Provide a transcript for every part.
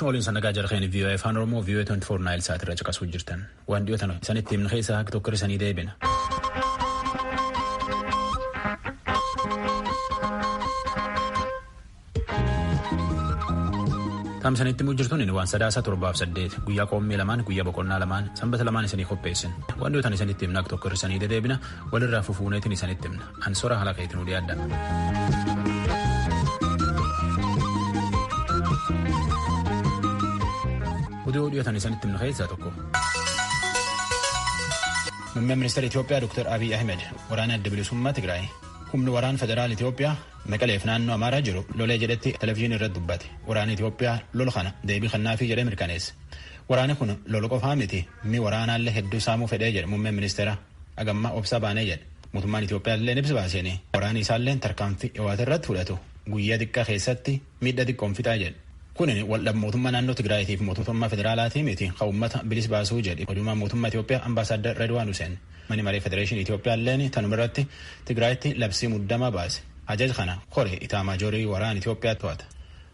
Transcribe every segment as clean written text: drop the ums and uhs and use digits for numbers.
Galchuma waliin sannagaa jarqeen VOA Afaan Oromoo VOA 24 Naayil Saat irra caqasuu jirtan. Waan dhiyoo tana isanitti himna keessaa akka tokko isanii deebina. Tamsanitti muu jirtuun waan 3 7 8 guyyaa qoommee lamaan guyyaa boqonnaa lamaan sanbata lamaan isanii qopheessin. Waan dhiyoo tana isanitti himna akka tokko isanii dedeebina walirraa fufuuneetiin isanitti himna. Ansora haala keetiin nu dhiyaadha. Oduu dhiyootan isanitti himna keessaa tokko. Muummeen ministeera Itoophiyaa Dr. Abiy Ahmed waraana adda bilisummaa Tigraay humni waraana federaal Itoophiyaa Maqaleef naannoo Amaaraa jiru lolee jedhetti televizyiinii irratti dubbate. Waraanni Itoophiyaa lola kana deebii kennaafii jedhee mirkaneesse. Waraanni kun lola qofaa miti mi waraanaallee hedduu saamuu fedhee jedhe muummeen ministeera agammaa obsa baanee jedhe. Mootummaan Itoophiyaa illee ibsa baaseen waraanni isaallee tarkaanfii dhiwaate irratti fudhatu guyyaa xiqqaa keessatti miidhaa xiqqoon fixaa jedhe. Kunin waldhab mootummaa naannoo Tigraayiitiif mootummaa federaalaatii miti kan uummata bilis baasuu jedhe. Odumaan mootummaa Itoophiyaa ambaasaadar Redwaan Hussein. Manni maree federeeshinii Itoophiyaa illeen tanuma irratti Tigraayitti labsii muddamaa baase. Ajaja kana kore itaamaajorii waraana Itoophiyaa to'ata.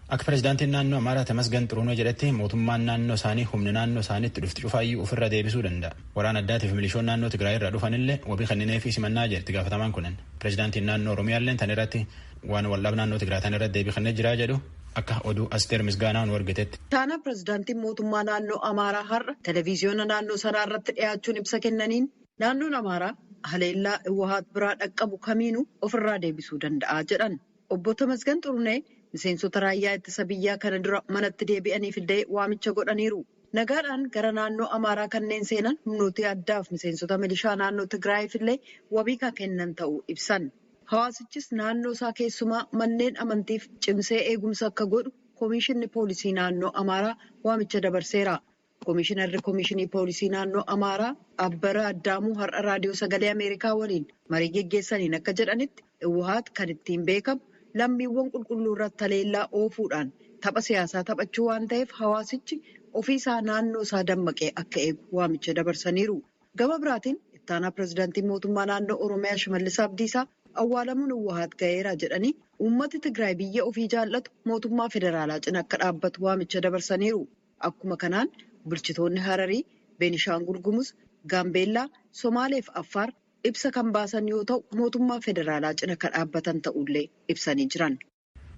Akka pirezidaantiin naannoo Amaaraa Tamasgan Xiruunoo jedhetti mootummaan naannoo isaanii humna naannoo isaaniitti dhufti cufaayyuu ofirra deebisuu danda'a. Waraana addaatiif milishoon naannoo Tigraay irraa dhufanillee wabii kennineefii simannaa jedhetti gaafatamaan kunin. Pirezidaantiin naannoo Oromiyaa illee tan irratti waan waldhab naannoo Tigraay tan irratti deebii kennee jiraa jedhu akka oduu Asteer Misgaanaa nu argitetti. Taana pirezidaantiin mootummaa naannoo Amaaraa har'a televiziyoona naannoo sanaa irratti dhiyaachuun ibsa kennaniin naannoon Amaaraa haleellaa Iwahaat biraa dhaqqabu kamiinuu ofirraa deebisuu danda'a jedhan. Obbo Tamasgan Xurunee miseensota raayyaa ittisa biyyaa kana dura manatti deebi'aniif illee waamicha godhaniiru. Nagaadhaan gara naannoo Amaaraa kanneen seenan humnoota addaaf miseensota milishaa naannoo Tigraayiif illee wabii kan kennan ta'uu ibsan. Hawaasichis naannoo isaa keessumaa manneen amantiif cimsee eegumsa akka godhu Komishinni Poolisii Naannoo Amaaraa waamicha dabarseera. Komishinarri Komishinii Poolisii Naannoo Amaaraa Abbara Addaamuu har'a Raadiyoo Sagalee Ameerikaa waliin marii geggeessaniin akka jedhanitti Iwahaat kan ittiin beekamu lammiiwwan qulqulluu irratti haleellaa oofuudhaan tapha siyaasaa taphachuu waan ta'eef hawaasichi ofiisaa naannoo isaa dammaqee akka eegu waamicha dabarsaniiru. Gama biraatiin ittaanaa pirezidaantii mootummaa naannoo Oromiyaa Shimallis Abdiisaa awwaalamuun Iwahaat ga'eera jedhanii uummati Tigraay biyya ofii jaallatu mootummaa federaalaa cina akka dhaabbatu waamicha dabarsaniiru. Akkuma kanaan bulchitoonni Hararii, Beenishaangul Gumuz, Gaambeellaa, Somaalee fi Affaar ibsa kan baasan yoo ta'u mootummaa federaalaa cina akka dhaabbatan ta'ullee ibsanii jiran.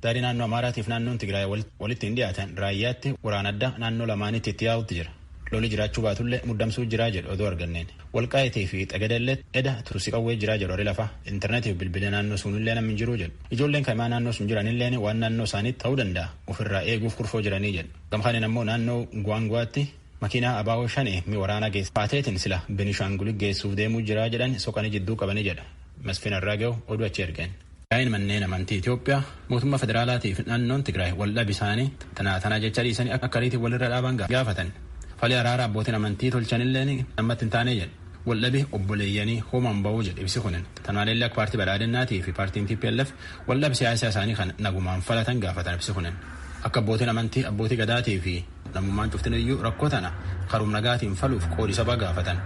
Daarii naannoo Amaaraatiif naannoon Tigraay walitti hin dhiyaatan raayyaatti waraana addaa naannoo lamaanitti itti yaa'utti jira. Lolli jiraachuu baatullee muddamsuu jiraa jedhu oduu arganneen. Walqaayitii fi xagadellee eda tursi qawwee jiraa jedhu horii lafaa. Intarneetiif bilbila naannoo sunillee namni jiruu jedhu. Ijoolleen kaimaa naannoo sun jiranillee waan naannoo isaaniitti ta'uu danda'a. Ofirraa eeguuf kurfoo jiranii jedhu. Gamkaaniin ammoo naannoo Guwaanguwaatti makiinaa abaa'oo shanii mi waraana geessa. Paateetiin sila Benishaangul geessuuf deemuu jiraa jedhan soqanii jidduu qabanii jedha. Masfin Arraaga'u oduu achi ergeen. Yaa'in manneen amantii Itoophiyaa mootummaa federaalaatiif naannoon Tigraay waldhabi isaanii tanaa tanaa jecha dhiisanii akka ariitiin walirra dhaaban gaafatan. Falii araara abbootiin amantii tolchanillee ammatti hin taane jedhe. Waldhabi obboleeyyanii hoomaan ba'uu jedhe ibsi kunin. Tanaallee akka paartii badhaadhinnaatii fi paartiin TPLF waldhabi siyaasaa isaanii kan nagumaan falatan gaafatan ibsi kunin. Akka abbootiin amantii abbootii gadaatii fi namummaan cuftin iyyuu rakkoo tana karum nagaatiin faluuf qoodi sabaa gaafatan.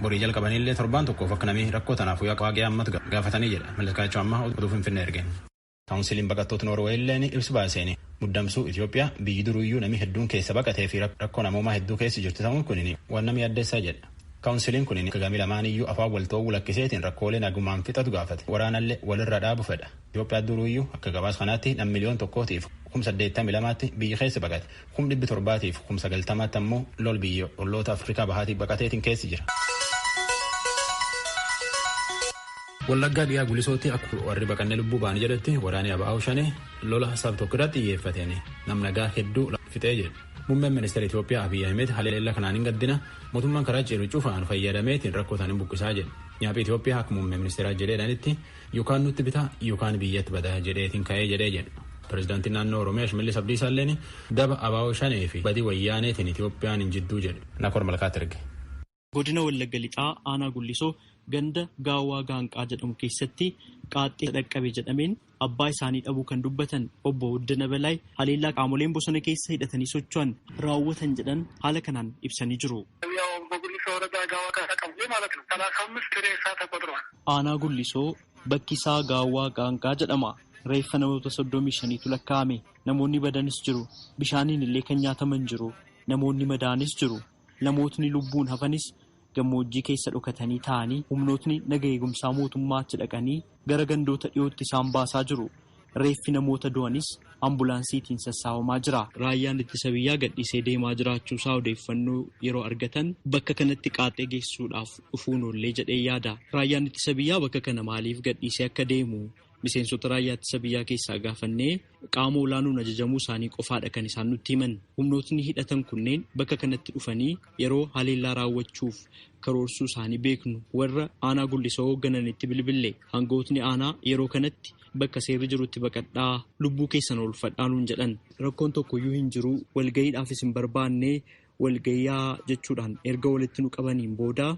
Borii jalqabanillee torbaan tokkoof akka namni rakkoo tanaaf waaqee ammatu gaafatanii jedha. Malakaachuu ammaa oduu Finfinnee ergeen. Kaawunsiliin baqattoota Noorweey illeen ibsa baaseen muddamsuu Itoophiyaa biyyi duruyyuu namni hedduun keessa baqatee fi rakkoo namoomaa hedduu keessa jirtu ta'uun kun waan namni addeessaa jedha. Kaawunsiliin kun gami lamaan iyyuu afaan wal ta'uu lakkiseetiin rakkoolee nagumaan fixatu gaafate. Waraanallee walirra dhaabu fedha. Itoophiyaa duruyyuu akka gabaasa kanaatti nam 1,082,000 biyya keessa baqate. 790,000 ammoo lol biyya olloota Afrikaa bahaatiif baqateetiin keessa jira. Wallaggaa dhiyaa gulisootti akka warri baqannee lubbuu ba'anii jedhetti waraanni Abaa'oo Shanee lola sab tokko irratti xiyyeeffateen nam nagaa hedduu fixee jedhu. Muummeen ministeera Itoophiyaa Abiyyi Ahmed haleellaa kanaan hin gaddina mootummaan karaa ceeru cufaan fayyadameetiin rakkoo isaanii buqqisaa jedhu. Nyaaphi Itoophiyaa akka muummee ministeeraa jedheedhaanitti yookaan nutti bitaa yookaan biyyatti badaa jedheetiin ka'ee jedhee jedhu. Pirezidaantiin naannoo Oromiyaa Shimallis Abdiisaa illeen daba Abaa'oo Shanee fi badii wayyaaneetiin Itoophiyaan hin jidduu jedhu. Nakoor Malkaatti erge. Godina Wallagga Lixaa Aanaa Gullisoo ganda Gaawwaa Gaanqaa jedhamu keessatti qaaxxee dhaqqabe jedhameen abbaa isaanii dhabuu kan dubbatan obbo Wuddina Balaay haleellaa qaamoleen bosona keessa hidhatanii socho'an raawwatan jedhan haala kanaan ibsanii jiru. Aanaa Gullisoo bakki isaa Gaawwaa Gaanqaa jedhama. Reeffa namoota 35tu lakkaa'ame. Namoonni badanis jiru. Bishaaniin illee kan nyaataman jiru. Namoonni madaanis jiru. Namootni lubbuun hafanis gammoojjii keessa dhokatanii taa'anii humnootni naga eegumsaa mootummaa achi dhaqanii gara gandoota dhiyootti isaan baasaa jiru. Reeffi namoota du'anis ambulaansiitiin sassaabamaa jira. Raayyaan ittisa biyyaa gadhiisee deemaa jiraachuusaa odeeffannoo yeroo argatan bakka kanatti qaaxee geessuudhaaf dhufuun oollee jedhee yaada. Raayyaan ittisa biyyaa bakka kana maaliif gadhiisee akka deemu miseensota raayyaa ittisa biyyaa keessaa gaafannee qaama olaanuun ajajamuu isaanii qofaadha kan isaan nutti himan. Humnootni hidhatan kunneen bakka kanatti dhufanii yeroo haleellaa raawwachuuf karoorsuu isaanii beeknu warra aanaa Gullisoo hooggananitti bilbille. Hangootni aanaa yeroo kanatti bakka seerri jirutti baqadhaa, lubbuu keessan oolfadhaa nuun jedhan. Rakkoon tokkoyyuu hin jiru, walgayiidhaafis hin barbaanne, walgayiyaa jechuudhaan erga walitti nu qabaniin booda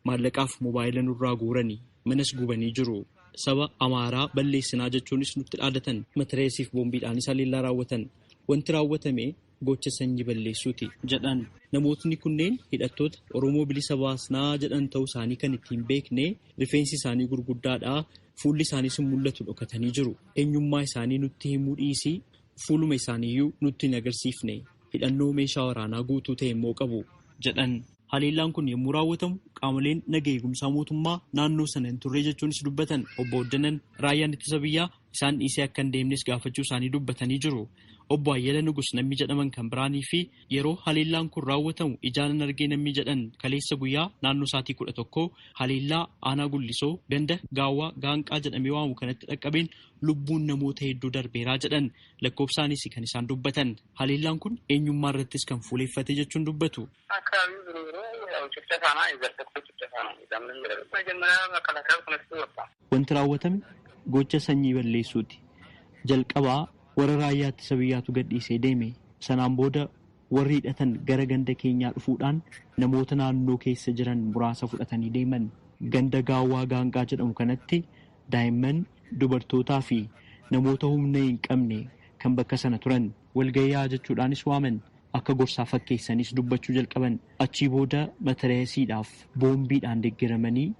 maallaqaaf mobaayila nurraa guuranii manas gubanii jiru. Saba Amaaraa balleessinaa jechuunis nutti dhaadatan. Matireesiif boombiidhaanis haleellaa raawwatan. Wanti raawwatame gocha sanyii balleessuuti jedhan. Namootni kunneen hidhattoota Oromoo bilisa baasnaa jedhan ta'uu isaanii kan ittiin beekne rifeensi isaanii gurguddaadha. Fuulli isaaniis mul'atu, dhokatanii jiru. Eenyummaa isaanii nutti himuu dhiisii fuuluma isaaniiyyuu nutti hin agarsiifne. Hidhannoo meeshaa waraanaa guutuu ta'e immoo qabu jedhan. Haleellaan kun yommuu raawwatamu qaamoleen naga eegumsaa mootummaa naannoo sana hin turre jechuunis dubbatan obbo Oddanan. Raayyaan ittisa biyyaa isaan dhiisee akka hin deemnes gaafachuu isaanii dubbatanii jiru. Obbo Ayyala Nugus namni jedhaman kan biraanii fi yeroo haleellaan kun raawwatamu ijaanan argee namni jedhan kaleessa guyyaa naannoo sa'aatii 11 haleellaa aanaa Gullisoo ganda Gaawwaa Gaanqaa jedhamee waamu kanatti dhaqqabeen lubbuun namoota hedduu darbeeraa jedhan. Lakkoofsaanis kan isaan dubbatan. Haleellaan kun eenyummaa irrattis kan fuuleeffate jechuun dubbatu. Wanti raawwatame gocha sanyii balleessuuti. Jalqabaa warra raayyaa ittisa biyyaatu gadhiisee deeme. Sanaan booda warri hidhatan gara ganda keenyaa dhufuudhaan namoota naannoo keessa jiran muraasa fudhatanii deeman. Ganda Gaawwaa Gaanqaa jedhamu kanatti daa'imman, dubartootaa fi namoota humna hin qabne kan bakka sana turan walgayyaa jechuudhaanis waaman. Akka gorsaa fakkeessanis dubbachuu jalqaban. Achii booda matareesiidhaaf boombiidhaan deeggaramanii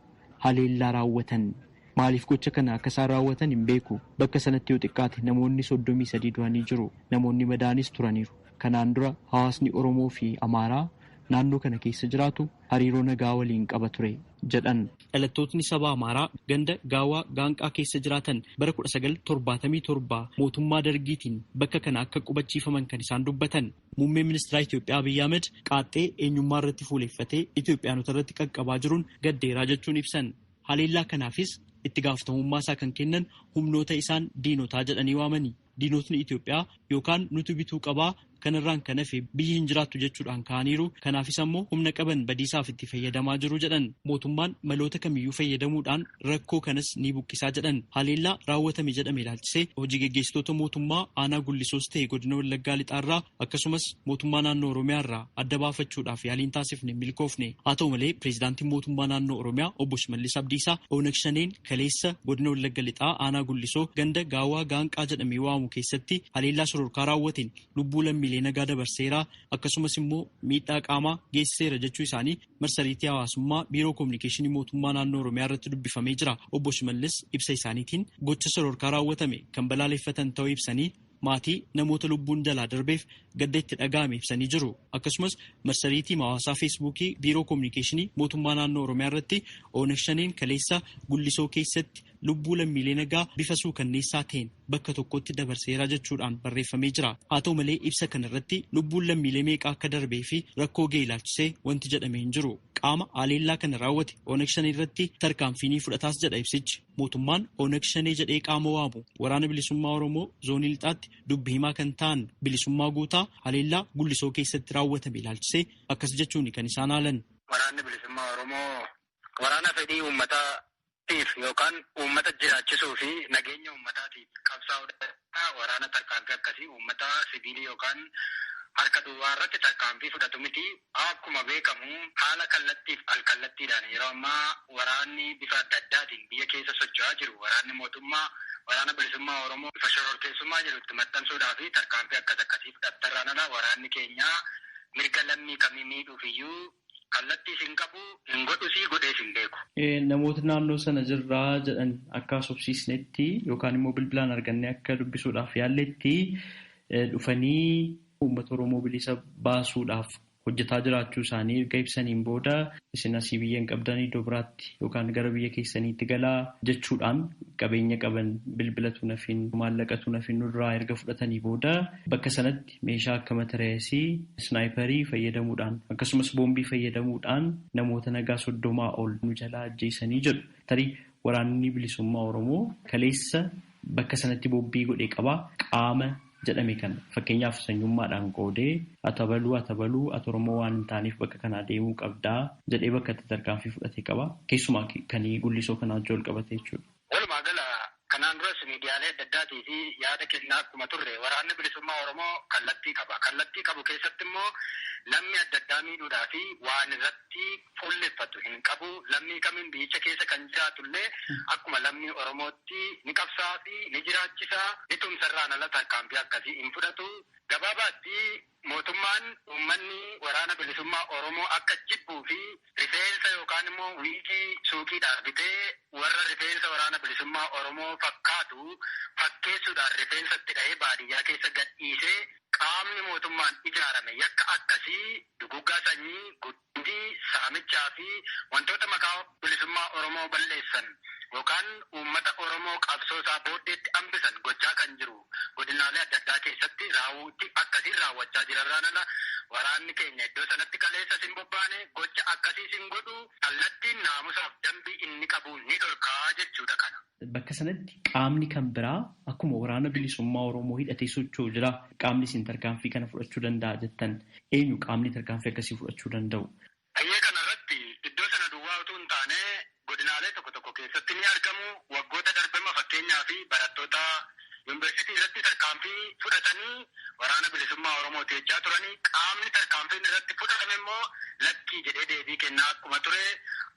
haleellaa raawwatan. Maaliif gocha kana akka isaan raawwatan hin beeku. Bakka sanatti yoo xiqqaate namoonni 33 du'anii jiru. Namoonni madaanis turaniiru. Kanaan dura hawaasni Oromoo fi Amaaraa naannoo kana keessa jiraatu hariiroo nagaa waliin qaba ture jedhan. Dhalattootni saba Amaaraa ganda Gaawaa Gaanqaa keessa jiraatan bara 1977 mootummaa dargiitiin bakka kana akka qubachiifaman kan isaan dubbatan. Muummeen ministeera Itoophiyaa Abiyyi Ahmed qaaxxee eenyummaa irratti fuuleeffatee Itoophiyaanota irratti qaqqabaa jiruun gaddeeraa jechuun ibsan. Haleellaa kanaafis itti gaafatamummaa isaa kan kennan humnoota isaan diinotaa jedhanii waamani. Diinotni Itoophiyaa yookaan nuti bituu qabaa, kanarraan kan hafe biyyi hin jiraattu jechuudhaan ka'aniiru. Kanaafis ammoo humna qaban badiisaaf itti fayyadamaa jiru jedhan. Mootummaan maloota kamiyyuu fayyadamuudhaan rakkoo kanas ni buqqisaa jedhan. Haleellaa raawwatame jedhame ilaalchisee hojii geggeessitoota mootummaa aanaa Gullisoos ta'e godina Wallaggaa Lixaarraa akkasumas mootummaa naannoo Oromiyaarraa adda baafachuudhaaf yaaliin taasifne milkoofne. Haa ta'u malee, pireezidaantiin mootummaa naannoo Oromiyaa obbo Shimallis Abdiisaa Oonag Shaneen kaleessa godina Wallagga Lixaa aanaa Gullisoo ganda Gaawaa Gaanqaa jedhamee waamu keessatti haleellaa shororkaa raawwateen lubbuu lammiilee nagaa dabarseeraa, akkasumas immoo miidhaa qaamaa geessiseera jechuu isaanii marsariitii hawaasummaa biiroo koominikeeshinii mootummaa naannoo Oromiyaa irratti dubbifamee jira. Obbo Shimallis ibsa isaaniitiin gocha shororkaa raawwatame kan balaaleffatan ta'uu ibsanii maatii namoota lubbuun jalaa darbeef gadda itti dhaga'ame ibsanii jiru. Akkasumas marsariitii hawaasaa Feesbuukii biiroo koominikeeshinii mootummaa naannoo Oromiyaa irratti Oonag Shaneen kaleessa Gullisoo keessatti lubbuu lammiilee nagaa bifa suukanneessaa ta'een bakka tokkotti dabarseera jechuudhaan barreeffamee jira. Haa ta'u malee, ibsa kanarratti lubbuun lammiilee meeqa akka darbee fi rakkoo ga'e ilaalchisee wanti jedhamee hin jiru. Qaama haleellaa kana raawwate Oonag Shanee irratti tarkaanfii ni fudhataas jedha ibsichi. Mootummaan Oonag Shanee jedhee qaama waamu Waraana Bilisummaa Oromoo zoonii lixaatti dubbi himaa kan ta'an Bilisummaa Guutaa haleellaa Gullisoo keessatti raawwatame ilaalchisee akkas jechuun kan isaan haalan. Waraanni Bilisummaa Oromoo waraana fedhii uummataatiif yookaan uummata jiraachisuu fi nageenya uummataatiif qabsaa'udha. Waraana tarkaanfii akkasii uummata siviilii yookaan harka duwwaa irratti tarkaanfii fudhatu miti. Akkuma beekamu haala kallattiif alkallattiidhaan yeroo ammaa waraanni bifa adda addaatiin biyya keessa socho'aa jiru. Waraanni mootummaa Waraana Bilisummaa Oromoo bifa shororkeessummaa jiru itti maxxansuudhaa fi tarkaanfii akkas akkasii fudhattarraan ala waraanni keenya mirga lammii kamii miidhuuf iyyuu Kallattii hin qabu, hin godhusii, godhees hin beeku. Namoota naannoo sana jirraa jedhan akka haasofsiisnetti yookaan immoo bilbilaan argannee akka dubbisuudhaaf yaalletti dhufanii uummata Oromoo bilisa baasuudhaaf hojjetaa jiraachuu isaanii erga ibsaniin booda isin asii biyya hin qabdan iddoo biraatti yookaan gara biyya keessaniitti galaa jechuudhaan qabeenya qaban bilbilatu nafiin maallaqatu nafiin nurraa erga fudhatanii booda bakka sanatti meeshaa akka matareesii snaayiparii fayyadamuudhaan akkasumas boombii fayyadamuudhaan namoota nagaa 30 ol nu jalaa ajjeesanii jedhu. Tarii waraanni bilisummaa Oromoo kaleessa bakka sanatti boombii godhee qabaa qaama jedhame kana fakkeenyaaf sanyummaadhaan qoodee atabaluu atabaluu ati Oromoo waan hin taaneef bakka kanaa deemuu qabdaa jedhee bakka itti tarkaanfii fudhatee qaba. Keessumaa kan Gullisoo kanaa wajjin wal qabate jechuudha. Walumaa gala kanaan duras miidiyaalee adda addaatii fi yaada kennaa akkuma turre waraanni bilisummaa Oromoo kallattii qaba. Kallattii qabu keessatti immoo lammii adda addaa miidhuudhaa fi waan irratti fuulleffatu hin qabu. Lammii kamiin biyyicha keessa kan jiraatullee akkuma lammii Oromootti ni qabsaa fi ni jiraachisaa, ni tumsarraan ala tarkaanfii akkasii hin fudhatu. Gabaabaatti mootummaan uummanni waraana bilisummaa Oromoo akka jibbuu fi rifeensa yookaan immoo wiigii suuqiidhaan bitee warra rifeensa waraana bilisummaa Oromoo fakkaatu fakkeessuudhaan rifeensatti dhahee baadiyyaa keessa gadhiisee qaamni mootummaan ijaarame yakka akkasii duguggaa sanyii, guddii, saamichaa fi wantoota maqaa bilisummaa Oromoo balleessan yookaan uummata Oromoo qabsoo isaa booddeetti hambisan gochaa kan jiru godinaalee adda addaa keessatti raawwuutti akkasiin raawwachaa jirarraan ala waraanni keenya iddoo sanatti kaleessa sin bobbaane gocha akkasii sin godhu kallattiin naamusaaf dambii inni qabu ni dhorkaa jechuudha kana. Bakka sanatti qaamni kan biraa akkuma waraana bilisummaa Oromoo hidhatee socho'u jira. Qaamni isin tarkaanfii kana fudhachuu danda'a jettan eenyu qaamni tarkaanfii akkasii fudhachuu danda'u? Hayyee kanarratti iddoo sana duwwaa utuu hin taane godinaalee tokko tokko keessatti ni argamu. Waggoota darbema fakkeenyaa fi barattoota yuunivarsiitii irratti tarkaanfii fudhatanii waraana bilisummaa Oromoo teechaa turanii qaamni tarkaanfiin irratti fudhatame immoo lakkii jedhee deebii kennaa akkuma ture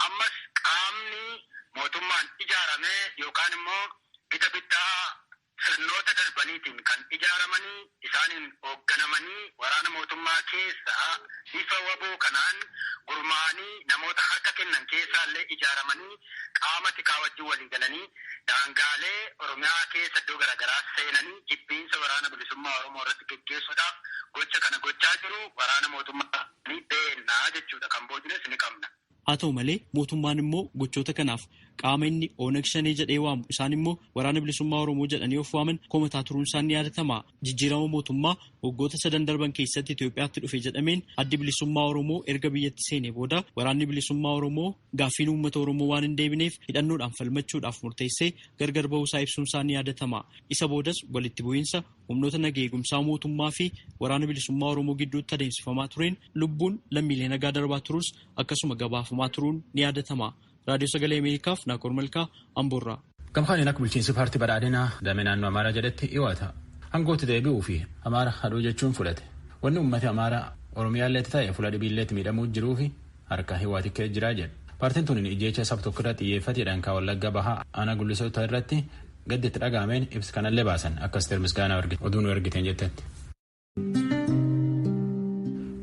ammas qaamni mootummaan ijaarame yookaan immoo gita bittaa sirnoota darbaniitiin kan ijaaramanii isaaniin hoogganamanii waraana mootummaa keessaa bifa waboo kanaan gurmaa'anii namoota harka kennan keessaallee ijaaramanii qaama tikaa wajjin walii galanii daangaalee Oromiyaa keessa iddoo garaagaraa seenanii jibbiinsa waraana bilisummaa Oromoo irratti geggeessuudhaaf gocha kana gochaa jiru waraana mootummaa ni beennaa jechuudha. Kan boodines ni qabna. Haa ta'u malee mootummaan immoo gochoota kanaaf qaama inni Oonag Shanee jedhee waamu isaan immoo waraana bilisummaa Oromoo jedhanii of waaman komataa turuun isaan ni yaadatama. Jijjiirama mootummaa waggoota sadan darban keessatti Itoophiyaatti dhufe jedhameen addi bilisummaa Oromoo erga biyyatti seenee booda waraanni bilisummaa Oromoo gaaffiin uummata Oromoo waan hin deebineef hidhannoodhaan falmachuudhaaf murteessee gargar bahuusaa ibsuun isaan ni yaadatama. Isa boodas walitti bu'iinsa humnoota nagaa eegumsaa mootummaa fi waraana bilisummaa Oromoo gidduutti adeemsifamaa tureen lubbuun lammiilee nagaa darbaa turus akkasuma gabaafamaa turuun ni yaadatama. Raadiyoo Sagalee Ameerikaaf Naakoor Malkaa Amboorraa. Gamkaaniin akka bulchiinsi paartii badhaadhinaa damee naannoo Amaaraa jedhetti dhiyaata. Hangootti deebi'uu fi Amaara hadhuu jechuun fudhate. Wanni uummati Amaaraa Oromiyaalleetti ta'e fuula dhibiilleetti miidhamuu jiruu fi harka hiwaatikkee jiraa jedhu. Paartiin tun ijjeecha sab tokko irratti xiyyeeffateedhaan kan Wallagga Bahaa aanaa Gullisoota irratti gaddi itti dhaga'ameen ibsa kanallee baasan akkas Misgaanaa oduu nu ergiteen jettetti.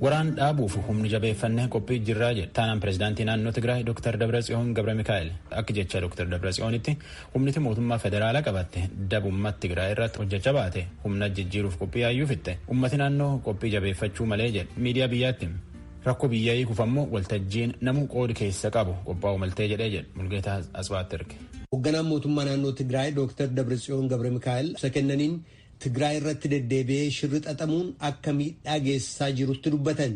Waraan dhaabuuf humni jabeeffannee qophii jirraa jedhe. Taanaan pirezidaantii naannoo Tigraay Dr. Dabratsiyoon Gabra Mikaa'el akka jecha Dr. Dabratsiyoonitti humniti mootummaa federaalaa qabatte dabummaa Tigraay irratti hojjechaa baate humna jijjiiruuf qophii yaayyuu fitte. Ummati naannoo qophii jabeeffachuu malee jedhe miidiyaa biyyaatti. Rakkoo biyyaa hiikuuf ammoo waltajjiin namuu qoodi keessa qabu qophaa'u maltee jedhee jedhe Mulgeetaa Asbaatti erge. Hoogganaan mootummaa naannoo Tigraay Dr. Dabratsiyoon Gabra Mikaa'el ibsa kennaniin Tigraay irratti deddeebi'ee shirri xaxamuun akka miidhaa geessisaa jirutti dubbatan.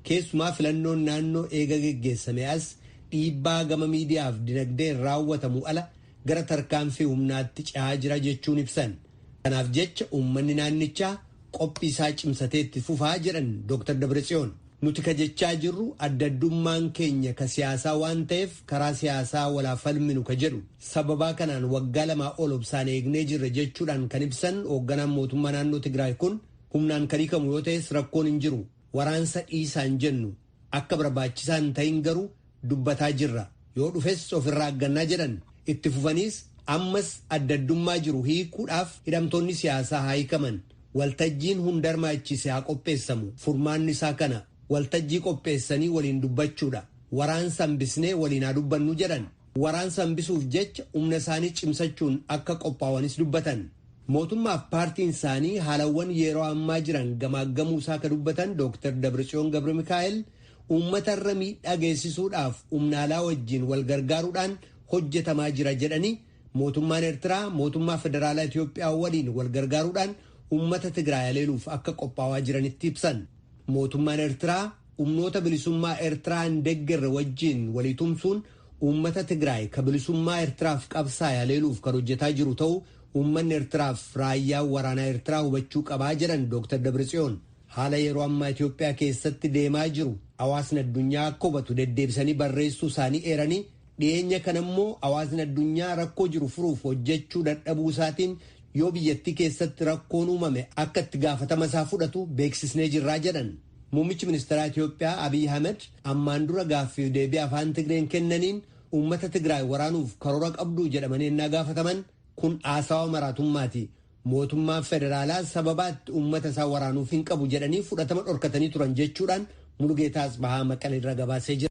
Keessumaa filannoon naannoo eega geggeessame as dhiibbaa gama miidiyaaf dinagdeen raawwatamu ala gara tarkaanfii humnaatti cehaa jira jechuun ibsan. Kanaaf jecha uummanni naannichaa qophii isaa cimsatee itti fufaa jedhan Dr. Dabratsiyoon. Nuti ka jechaa jirru adda addummaan keenya ka siyaasaa waan ta'eef karaa siyaasaa walaa falminu ka jedhu sababaa kanaan waggaa 2 ol obsaan eegnee jirra jechuudhaan kan ibsan hoogganaan mootummaa naannoo Tigraay kun humnaan kan hiikamu yoo ta'es rakkoon hin jiru waraansa dhiisaan jennu akka barbaachisaa hin ta'in garuu dubbataa jirra yoo dhufes ofirraa aggannaa jedhan itti fufaniis ammas adda addummaa jiru hiikuudhaaf hidhamtoonni siyaasaa haa hiikaman waltajjiin hundarmaachise haa qopheessamu furmaanni isaa kana. Waltajjii qopheessanii waliin dubbachuudha. Waraansa hambisnee waliin haa dubbannu jedhan. Waraansa hambisuuf jecha humna isaanii cimsachuun akka qophaa'anis dubbatan. Mootummaaf paartiin isaanii haalawwan yeroo ammaa jiran gamaaggamuu isaa akka dubbatan Dr. Dabratsiyoon Gabra Mikaa'el uummata irra miidhaa geessisuudhaaf humna alaa wajjin wal gargaaruudhaan hojjetamaa jira jedhanii mootummaan Eertiraa mootummaa federaalaa Itoophiyaa waliin wal gargaaruudhaan uummata Tigraay haleeluuf akka qophaa'aa jiranitti ibsan. Mootummaan Eertiraa humnoota bilisummaa Eertiraa hin deeggarre wajjin walii tumsuun uummata Tigraay ka bilisummaa Eertiraaf qabsaa'e haleeluuf kan hojjetaa jiru ta'uu uummanni Eertiraaf raayyaa waraanaa Eertiraa hubachuu qabaa jedhan Dr. Dabratsiyoon. Haala yeroo ammaa Itoophiyaa keessatti deemaa jiru hawaasni addunyaa akka hubatu deddeebisanii barreessuu isaanii eeranii dhiyeenya kana immoo hawaasni addunyaa rakkoo jiru furuuf hojjechuu dadhabuu isaatiin yoo biyyattii keessatti rakkoon uumame akka itti gaafatama isaa fudhatu beeksisnee jirraa jedhan. Muummichi ministeeraa Itoophiyaa Abiy Ahmed ammaan dura gaaffiif deebii afaan Tigreen kennaniin uummata Tigraay waraanuuf karoora qabduu jedhamanii ennaa gaafataman kun haasawa maraatummaati. Mootummaan federaalaa sababaatti uummata isaa waraanuuf hin qabu jedhanii fudhatama dhorkatanii turan jechuudhaan Mulugeetaa Asbahaa Maqalee irraa gabaasee jira.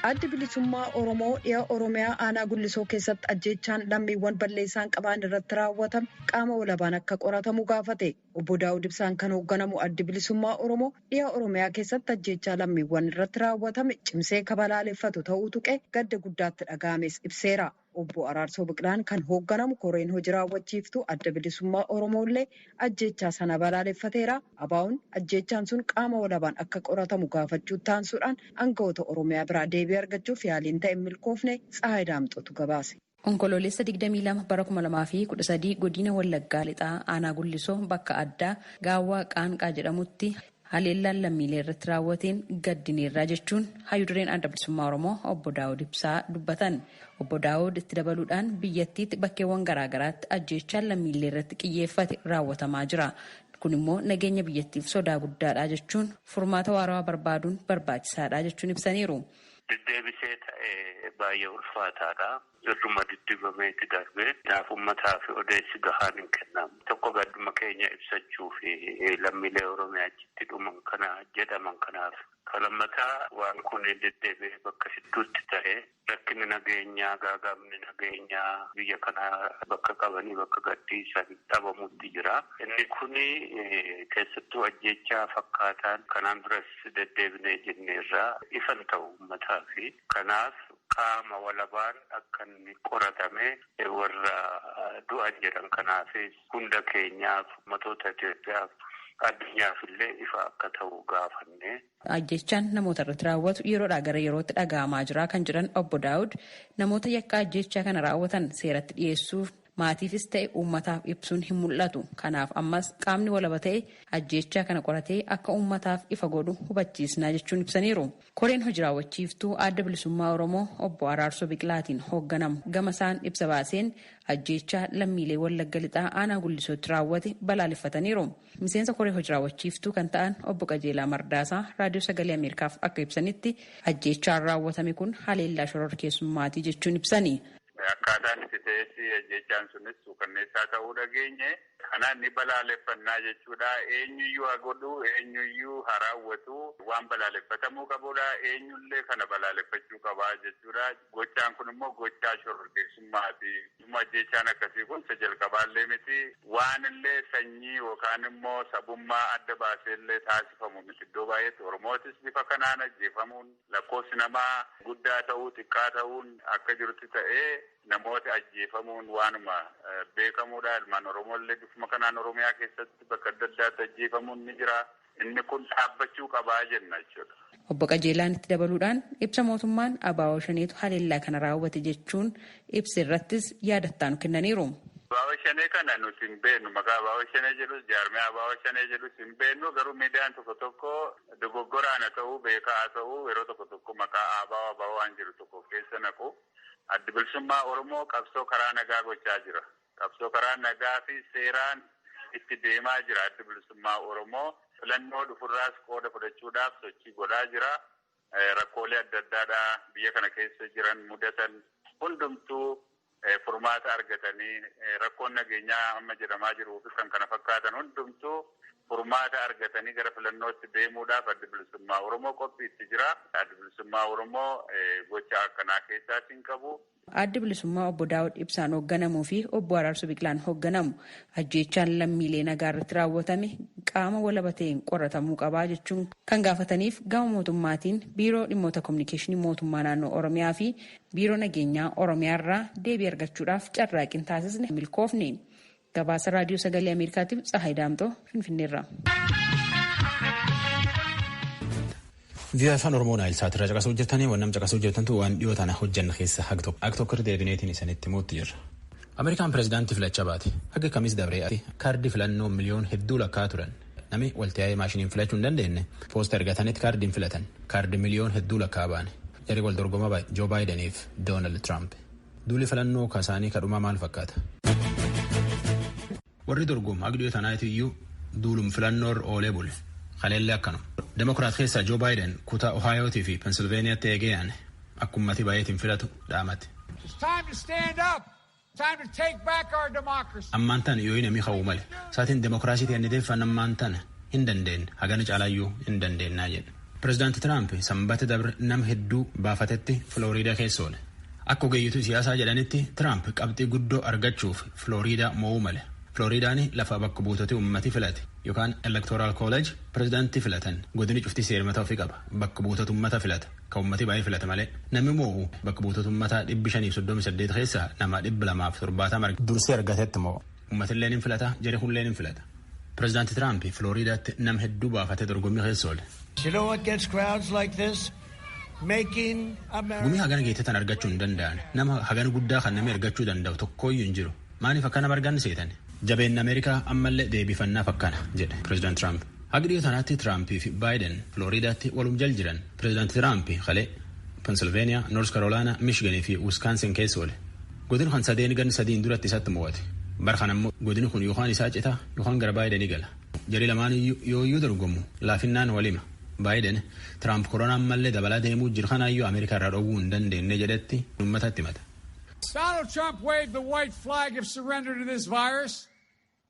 Addi bilisummaa Oromoo dhiha Oromiyaa aanaa Gullisoo keessatti ajjeechaan lammiiwwan balleessaan qaban irratti raawwatame qaama walabaan akka qoratamu gaafate. Obbo Daawud Ibsaan kan hoogganamu addi bilisummaa Oromoo dhiha Oromiyaa keessatti ajjeechaa lammiiwwan irratti raawwatame cimsee kabalaaleffatu ta'uu tuqee gadda guddaatti dhaga'ames ibseera. Obbo Araarsoo Biqilaan kan hoogganamu koreen hojii raawwachiiftuu adda bilisummaa Oromoo illee ajjeechaa sana balaaleffateera. Abaa'uun ajjeechaan sun qaama walabaan akka qoratamu gaafachuu taansuudhaan aangawoota Oromiyaa biraa deebii argachuuf yaaliin ta'e milkoofne Tsahaay Daamxootu gabaase. Onkoloolessa 22 bara 2013 godina Wallaggaa Lixaa aanaa Gullisoo bakka addaa Gaawwaa Qaanqaa jedhamutti haleellaan lammiilee irratti raawwateen gaddineerraa jechuun hayyudureen adda bilisummaa Oromoo obbo Daawud Ibsaa dubbatan. Obbo Daawud itti dabaluudhaan biyyattiitti bakkeewwan garaagaraatti ajjeechaan lammiilee irratti xiyyeeffate raawwatamaa jira. Kun immoo nageenya biyyattiif sodaa guddaadha jechuun furmaata waarawaa barbaaduun barbaachisaadha jechuun ibsaniiru. Deddeebisee ta'ee baay'ee ulfaataadha. Irruma diddibameeti darbee naaf uummataa fi odeessi gahaan hin kennamu. Tokko gadduma keenya ibsachuu fi lammiilee Oromiyaa achitti dhuman kana jedhaman kanaaf. Lammataa waan kun deddeebi'ee bakka hedduutti ta'ee rakkinni nageenyaa gaagaabni nageenyaa biyya kanaa bakka qabanii bakka gadhiisan dhabamutti jira. Inni kun keessattuu ajjeechaa fakkaataan kanaan duras deddeebinee jenneerraa ifan ta'u uummataa fi kanaaf qaama walabaan akka inni qoratame warra du'an jedhan kanaafis hunda keenyaaf ummatoota Itoophiyaaf addunyaaf illee ifa akka ta'u gaafanne. Ajjechaan namoota irratti raawwatu yeroodhaa gara yerootti dhaga'amaa jira kan jedhan obbo Daawud namoota yakka ajjechaa kana raawwatan seeratti dhiyeessuuf maatiifis ta'e uummataaf ibsuun hin mul'atu. Kanaaf ammas qaamni walaba ta'e ajjechaa kana qoratee akka uummataaf ifa godhu hubachiisnaa jechuun ibsaniiru. Koreen hojii raawwachiiftuu adda bilisummaa Oromoo obbo Araarsoo Biqilaatiin hoogganamu gama isaan ibsa baaseen ajjechaa lammiilee Wallagga Lixaa aanaa Gullisootti raawwate balaaleffataniiru. Miseensa koree hojii raawwachiiftuu kan ta'an obbo Qajeelaa Mardaasaa Raadiyoo Sagalee Ameerikaaf akka ibsanitti ajjechaan raawwatame kun haleellaa shororkeessummaatii jechuun ibsani. Akkaataan itti ta'es ajjechaan sunis suukanneessaa ta'uu dhageenye. Kanaan ni balaaleffannaa jechuudha. Eenyuyyuu haa godhu, eenyuyyuu haa raawwatu, waan balaaleffatamuu qabudha. Eenyullee kana balaaleffachuu qabaa jechuudha. Gochaan kun immoo gochaa shororkeessummaati. Ajjechaan akkasii kun isa jalqabaallee miti. Waan illee sanyii yookaan immoo sabummaa adda baasee illee taasifamu miti. Iddoo baay'eetti Oromootis bifa kanaan ajjeefamuun lakkoofsi namaa guddaa ta'uu xiqqaa ta'uun akka jirutti ta'ee namoota ajjeefamuun waanuma beekamuudha. Ilmaan Oromoo illee bifuma kanaan Oromiyaa keessatti bakka adda addaatti ajjeefamuun ni jira. Inni kun dhaabbachuu qabaa jenna jechuudha. Obbo Qajeelaan itti dabaluudhaan ibsa mootummaan ABO Shaneetu haleellaa kana raawwate jechuun ibsa irrattis yaadattaan kennaniiru. ABO Shanee kana nuti hin beeknu. Maqaa ABO Shanee jedhus jaarmee ABO Shanee jedhus hin beeknu. Garuu miidiyaan tokko tokko dogoggoraan haa ta'uu beekaa haa ta'uu yeroo tokko tokko maqaa ABO ABO waan jiru tokko keessa naqu. Addi bilisummaa Oromoo qabsoo karaa nagaa gochaa jira. Qabsoo karaa nagaa fi seeraan itti deemaa jira. Addi bilisummaa Oromoo filannoo dhufurraas qooda fudhachuudhaaf sochii godhaa jira. Rakkoolee adda addaadhaa biyya kana keessa jiran mudatan hundumtuu furmaata argatanii rakkoon nageenyaa amma jedhamaa jiruu fi kan kana fakkaatan hundumtuu furmaata argatanii gara filannootti deemuudhaaf Adda Bilisummaa Oromoo qophiitti jira. Adda Bilisummaa Oromoo gocha akkanaa keessaas hin qabu. Addi Bilisummaa Obbo Daawud Ibsaan hoogganamuu fi Obbo Araarsoo Biqilaan hoogganamu ajjeechaan lammiilee nagaa irratti raawwatame qaama walaba ta'een qoratamuu qabaa jechuun kan gaafataniif gama mootummaatiin Biiroo Dhimmoota Kominikeeshinii Mootummaa Naannoo Oromiyaa fi Biiroo Nageenyaa Oromiyaa irraa deebii argachuudhaaf carraaqqii taasisne milkoofne. Gabaasa Raadiyoo Sagalee Ameerikaatiif Tsahaay Daamtoo Finfinneerra. Vii'aa Afaan Oromoo Naayil Saatirraa caqasuu jirtanii waan nam caqasuu jirtantu waan dhiyoo tana hojjanna keessa hag tokko irra deebineetiin isinitti himuutti jirra. Ameerikaan pireezidaantii filachaa baate haga kamis dabree kaardii filannoo miliyoon hedduu lakkaa turan. Nami waltaa'ee maashiniin filachuu hin dandeenye poosta ergatanitti kaardiin filatan kaardii miliyoon hedduu lakkaa baane. Jarri wal dorgomaa Joo Baayideniif Doonaald Tiraamp. Duuli filannoo kasaanii kadhumaa maal fakkaata? Warri dorgomu haga dhiyoo tanaati iyyuu duulum filannoo irra oolee bule. Kaleellee akkanuma. Demokiraat keessaa Joo Baayiden kutaa Ohaayootii fi Pensilveeniyaatti eegee yaane akka uummatii baay'eetiin filatu dhaamate. Ammaan tana yoo namni hawwu male saatiin demokiraasii ta'e deeffan ammaan tana hin dandeenye hagana caalaayyuu hin dandeennaa jedhe. Pireezidaanti Tiraamp sanbata dabre nama hedduu baafatetti Filooriidaa keessa oole. Akka ogeeyyituu siyaasaa jedhanitti Tiraamp qabxii guddoo argachuuf Filooriidaa mo'uu male. Filooriidaan lafa bakka buutota uummati filate yookaan elektoraal kooleej pireezidaantii filatan godini cufti seermata ofii qaba bakka buutota uummata filata kan uummati baay'ee filata malee namni moo'u bakka buutota uummataa 538 keessaa nama 270 dursee argatetti moo'u uummatillee ni filata jari hullee ni filata. Pireezidaanti Tiraamp Filooriidaatti nama hedduu baafatee dorgommii keessa oole. Gumii hagana geettetan argachuu hin danda'an nama hagana guddaa kan namni argachuu danda'u tokkooyyuu hin jiru maaliif akkana argan seetan. Jabeen Ameerikaa ammallee deebifannaaf akkana jedhe Pireezidaant Tiraamp. Haga dhiyoo tanaatti Tiraampii fi Baayiden Filooriidaatti walum jal jiran. Pireezidaant Tiraamp kalee Pensilveeniyaa, Noors Karoolaanaa, Miishiganii fi Wiskaansin keessa oole. Godin kan sadeen gan sadiin duratti isatti mo'ate. Bara kana immoo godini kun yookaan isaa citaa yookaan gara Baayidenii gala. Jarri lamaan yooyyuu dorgomu laafinnaan walima. Baayiden Tiraamp koronaa ammallee dabalaa deemuu jiru kanaayyuu Ameerikaa irraa dhowwuu hin dandeenye jedhetti uummatatti himata. Donald Trump waved the white flag of surrender to this virus.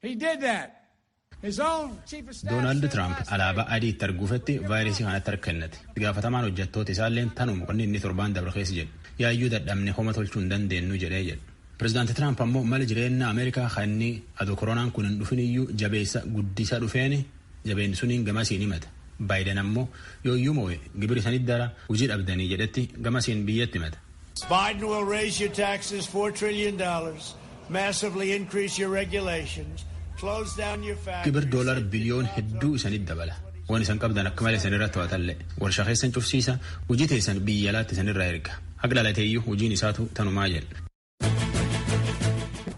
He did that. His own chief of staff. Doonaald Tiraamp alaabaa adii itti arguufetti vaayirasii kanatti harka kennate. Gaafatamaan hojjettoota isaallee tanuma qonni inni torbaan dabre keessa jedhu. Yaayyuu dadhabne homa tolchuu hin dandeenyu jedhee jedhu. Pireezidaanti Tiraamp ammoo mala jireenya Ameerikaa kan inni adoo koronaan kun hin dhufin iyyuu jabeessa guddisa dhufeen jabeenni suniin gamasiin himata. Baayiden ammoo yooyyuu moo'e gibira isanitti dara hojii dhabdanii jedhetti gamasiin biyyatti himata. Biden will raise your taxes $4 trillion, massively increase your regulations, close down your factories. Gibir doolar biliyoon hedduu isanitti dabala. Waan isan qabdan akka malee isan irratti to'atallee. Warshaa keessan cufsiisa, hojii teessan biyya alaatti isan irraa erga. Haqa dhalateeyyuu hojiin isaatu tanumaa jedha.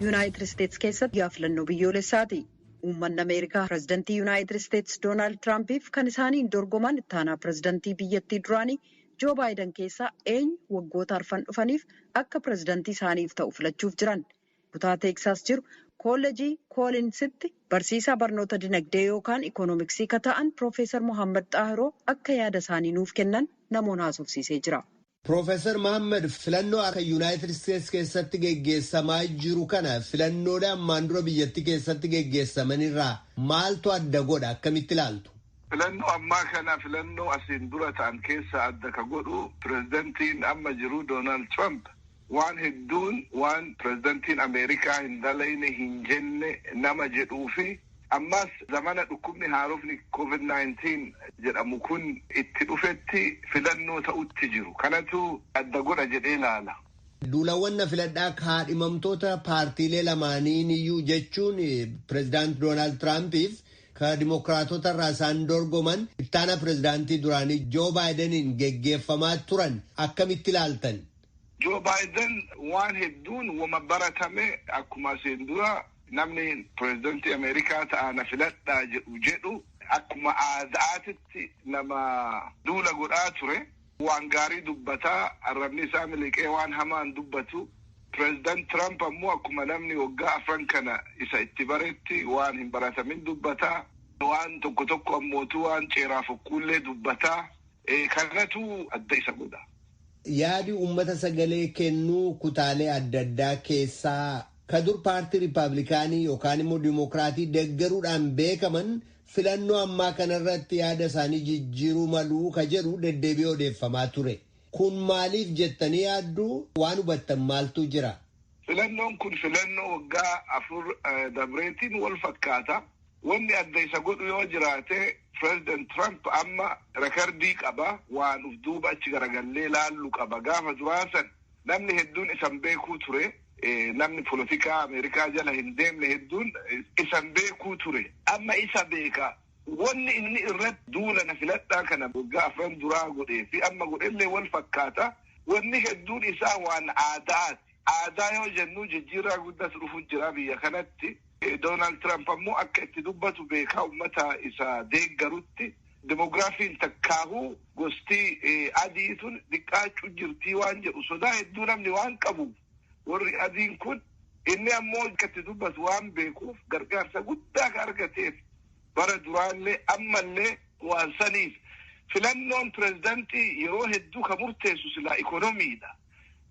Yuunaayitid Isteetsi keessatti guyyaa filannoo biyyoolessaati. Uummanni Ameerikaa pireezidantii Yuunaayitid Isteetsi Doonaald Tiraampiif kan isaaniin dorgoman itti aanaa pireezidantii biyyattii duraanii Joo Baayiden keessaa eenyu waggoota arfan dhufaniif akka pireezidantii isaaniif ta'u filachuuf jiran. Kutaa Teeksaas jiru koolleejii Koolinsitti barsiisaa barnoota dinagdee yookaan ikoonomiksii ka ta'an Piroofeesar Mohaammed Xaahiroo akka yaada isaanii nuuf kennan namoota haasofsiisee jira. Piroofeesar Mohaammed filannoo akka Yuunaayitid Isteetsi keessatti geggeessamaa jiru kana filannoodhaan ammaan dura biyyattii keessatti geggeessamanirraa maaltu adda godha akkamitti ilaaltu? Filannoo ammaa kana filannoo asiin dura ta'an keessa adda ka godhu pireezidantiin amma jiru Doonaald Tiraamp waan hedduun waan pireezidantiin Ameerikaa hin dalayne hin jenne nama jedhuu fi ammas zamana dhukkubni haarofni COVID-19 jedhamu kun itti dhufetti filannoo ta'utti jiru. Kanatu adda godha jedhee ilaala. Duulawwan na filadhaa kaadhimamtoota paartiilee lamaaniin iyyuu jechuun pireezidaant Doonaald Tiraampiif ka dimokiraatota irraa isaan dorgoman ittaana pireezidaantii duraanii Joo Baayideniin geggeeffamaa turan akkamitti ilaaltan? Joo Baayiden waan hedduun wama baratame akkuma asiin dura namni pireezidantii Ameerikaa ta'a na filadhaa jedhu akkuma aadaatitti nama duula godhaa ture. Waan gaarii dubbataa arrabni isaa miliqee waan hamaan dubbatu. Pireezidant Tiraamp ammoo akkuma namni waggaa afran kana isa itti baretti waan hin baratamin dubbataa. Waan tokko tokko ammootu waan ceeraaf okkuullee dubbataa. Kanatu adda isa godha. Yaadi uummata sagalee kennuu kutaalee adda addaa keessaa ka dur paartii Riippaabilikaanii yookaan immoo Dimookiraatii deeggaruudhaan beekaman Filannoo ammaa kanarratti yaada isaanii jijjiiruu maluu ka jedhu deddeebi'ee odeeffamaa ture. Kun maaliif jettanii yaadduu waan hubattan maaltu jira? Filannoon kun filannoo waggaa 4 dabreetiin wal fakkaata. Wanni adda isa godhu yoo jiraate, President Trump amma rekardii qaba. Waan uf duuba achi garagallee laallu qaba. Gaafa duraasan namni hedduun isan beekuu ture. Namni polotikaa Ameerikaa jala hin deemne hedduun isan beekuu ture. Amma isa beeka. Wanni inni irratti duula na filadhaa kana waggaa 4 duraa godhee fi amma godhellee wal fakkaata. Wanni hedduun isaa waan aadaati. Aadaa yoo jennu, jijjiirraa guddaatu dhufu jira biyya kanatti. Doonaald Tiraamp ammoo akka itti dubbatu beekaa uummata isa deeggarutti. Demograafiin takkaahuu gosti adii tun xiqqaachuu jirtii waan jedhu sodaa hedduu namni waan qabuuf, warri adiin kun inni ammoo akka itti dubbatu waan beekuuf gargaarsa guddaa ka argateef bara duraallee ammallee waan saniif. Filannoon pirezidantii yeroo hedduu ka murteessu silaa ikonomiidha.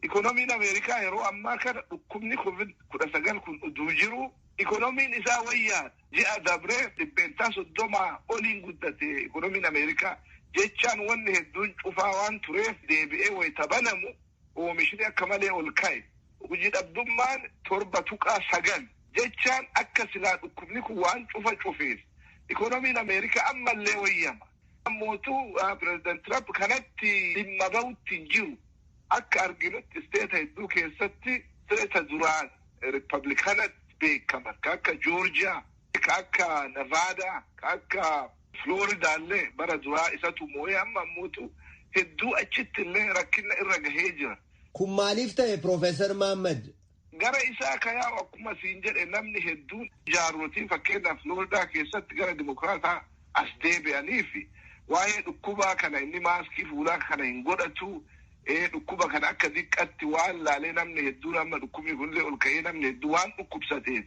Ikonomiin Ameerikaa yeroo ammaa kana, dhukkubni COVID-19 kun uduu jiru, ikonomiin isaa wayyaadha. Ji'a dabree 30% oliin guddate ikonomiin Ameerikaa. Jechaan wanni hedduun cufaa waan tureef, deebi'ee wayita banamu oomishni akka malee ol ka'e. Hojii dhabdummaan 7.9. Jechaan akka silaa dhukkubni kun waan cufa cufeef ikonomiin Ameerikaa ammallee wayyama. Mootuu Pireezidant Trump kanatti dhimma bahutti hin jiru. Akka arginutti isteeta hedduu keessatti, isteeta duraan Riippablikanatti beekaman ka akka Joorjiyaa, ka akka Nevaadaa, ka akka Flooridaallee bara duraa isatu moo'ee, amma ammoo hedduu achitti illee rakkina irra gahee jira. Kun maaliif ta'e, Piroofeesar Mahammad? Gara isaa ka yaa'u, akkuma siin jedhe, namni hedduun jaarrotiin fakkeenyaaf Flooridaa keessatti gara Dimokiraataa as deebi'anii fi waa'ee dhukkubaa kana inni maaskii fuulaa kana hin godhatu. Dhukkuba kana akka xiqqatti waan laalee, namni hedduun amma dhukkubni kunillee ol ka'ee namni hedduu waan dhukkubsateef,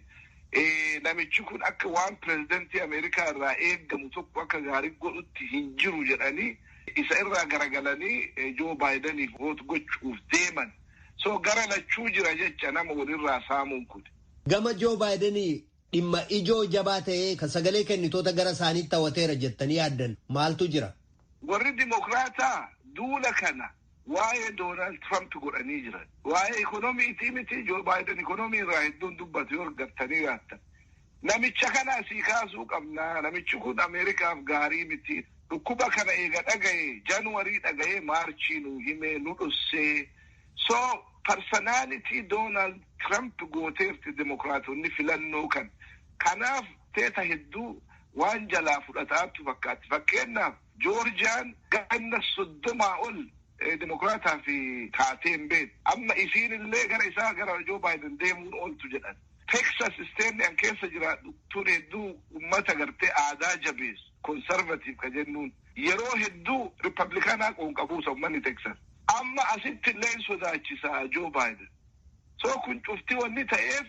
namichi kun akka waan pirezidantii Ameerikaa irraa eeggamu tokko akka gaarii godhutti hin jiru jedhanii isa irraa garagalanii Joo Baayidaniif vote gochuuf deeman. So gara lachuu jira jecha nama walirraa saamuun kun. Gama Joo Baayidanii dhimma ijoo jabaa ta'ee kan sagalee kennitoota gara isaaniitti hawwateera jettanii yaaddan maaltu jira? Warri Dimokiraataa duula kana waa'ee Doonaald Trump godhanii jiran. Waa'ee ikonomiitii miti. Joo Baayiden ikonomii irraa hedduun dubbatu yoo argattanii raattan. Namicha kana asii kaasuu qabna. Namichi kun Ameerikaaf gaarii miti. Dhukkuba kana eega dhagaye, Januwarii dhagaye, Maarchii nu himee nu dhossee. So personality Doonaald Trump gooteerti Dimokiraatonni filannoo kan. Kanaaf teeta hedduu waan jalaa fudhataatu fakkaatti. Fakkeenyaaf Joorjiyaan ganna 30 ol Dimokiraataa fi taatee hin beektu. Amma isiin illee gara isaa, gara Joo Baayiden deemuun ooltu jedhan. Texas isteenni an keessa jiraadhu tun hedduu ummata gartee aadaa jabeessu, conservative ka jennuun, yeroo hedduu Ripablikaanaa qoonqabuusa ummanni Texas. Amma asitti illee hin sodaachisaa Joo Baayiden. So kun cufti wanni ta'eef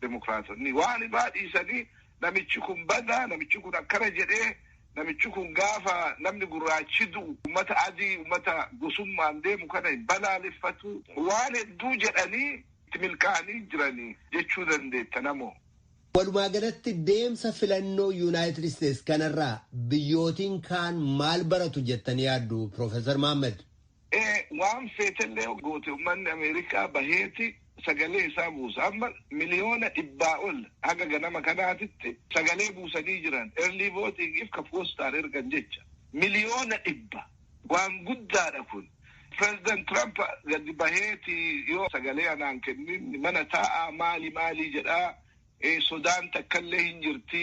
Dimokiraatonni waan baadhiisanii namichi kun badaa, namichi kun akkana jedhee, namichi kun gaafa namni gurraachi du'u ummata adii, ummata gosummaan deemu kana hin balaaleffatu, waan hedduu jedhanii itti milkaa'anii jiranii jechuu dandeetta namoo. Walumaa galatti deemsa filannoo Yuunaayitid Isteets kanarraa biyyootiin kaan maal baratu jettanii yaaddu, Piroofeesar Mahammad? Waan feetellee goote, uummanni Ameerikaa baheeti sagalee isaa buusa. Amma 100,000,000 ol haga ganama kanaatitti sagalee buusanii jiran. Early voting ka poostaan ergan jecha. 100,000,000 waan guddaadha kun. President Trump gadi baheeti yoo sagalee anaan kennin mana taa'aa maali maali jedhaa, sodaan takkallee hin jirti,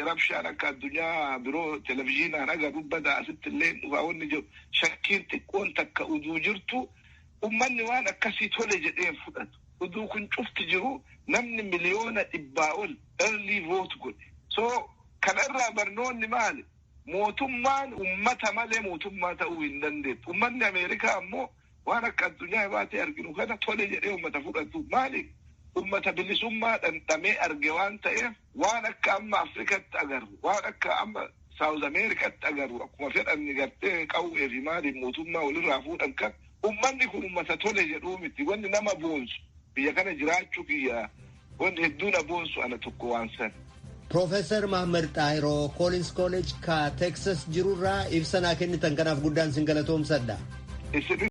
rabshaan akka addunyaa biroo televizhiinaan agarru badaa asitti illee dhufaa wanni jiru shakkiin xiqqoon takka uduu jirtu, ummanni waan akkasii tole jedhee fudhatu. Uduu kun cufti jiru namni 100,000,000 ol early vote godhe. So kanarraa barnoonni maali? Mootummaan ummata malee mootummaa ta'uu hin dandeettu. Ummanni Ameerikaa ammoo waan akka addunyaa baatee arginu kana tole jedhee ummata fudhatu. Maali? Ummata bilisummaa dhandhamee arge waan ta'eef, waan akka amma Afrikatti agarru, waan akka amma Saawuz Ameerikaatti agarru, akkuma fedhanni gartee qawwee fi maaliin mootummaa walirraa fuudhan kan ummanni kun ummata tole jedhuu miti. Wanni nama boonsu biyya kana jiraachuu kiyya, wanni hedduu na boonsu ana tokko waan san. Piroofeesar Mahammad Xaahiroo Koolins Kooleej ka Teksas jirurraa ibsa naa kennitan kanaaf guddaan sin galatoomsadha.